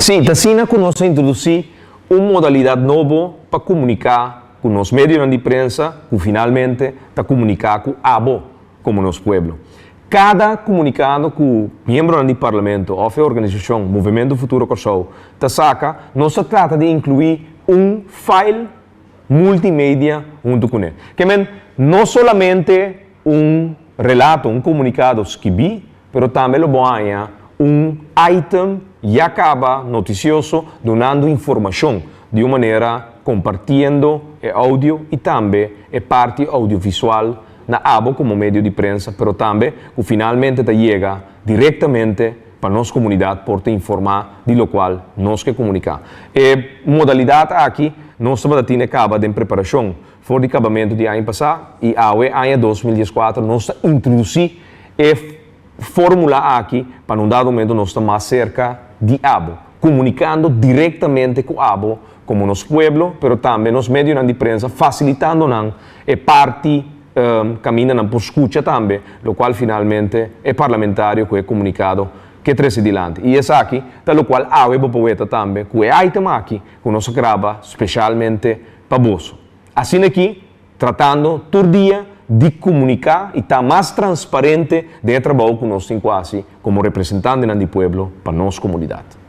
Sí, ta asina ku nos a introdusí un modalidat nobo pa komuniká ku nos medionan di prensa ku finalmente ta komuniká ku abo komo nos pueblo. Kada komunikado ku miembronan di Parlamento òf e organisashon Movementu Futuro Kòrsou ta saka, nos ta trata di inkluí un file multimedia huntu kuné. Ke men, no solamente un relato, un komunikado skibí, pero tambe lo bo haña un item ya kaba notisioso dunando informashon di un manera kompartiendo e audio i tambe e parti audiovisual na abo komo medio di prensa, pero tambe ku finalmente ta yega direktamente pa nos komunidat por ta informá di lokual nos ke komuniká. E modalidat aki nos tabata tine kaba den preparashon for di kabamentu di aña pasá i awe aña 2014 nos ta introdusí e fórmula aki pa na un dado momento nos ta mas serka di abo, komunikando direktamente ku abo komo nos pueblo, pero tambe nos medionan di prensa fasilitando nan e parti kaminda nan por skucha tambe lokual finalmente e parlamentario ku e komunikado ke trese dilanti. I esaki ta lokual awe bo por weta tambe ku e item aki ku nos a graba speshalmente pa boso. Asina aki tratando tur dia di komuniká i ta mas transparente den e trabou ku nos tin ku hasi komo representantenan di pueblo pa nos komunidat.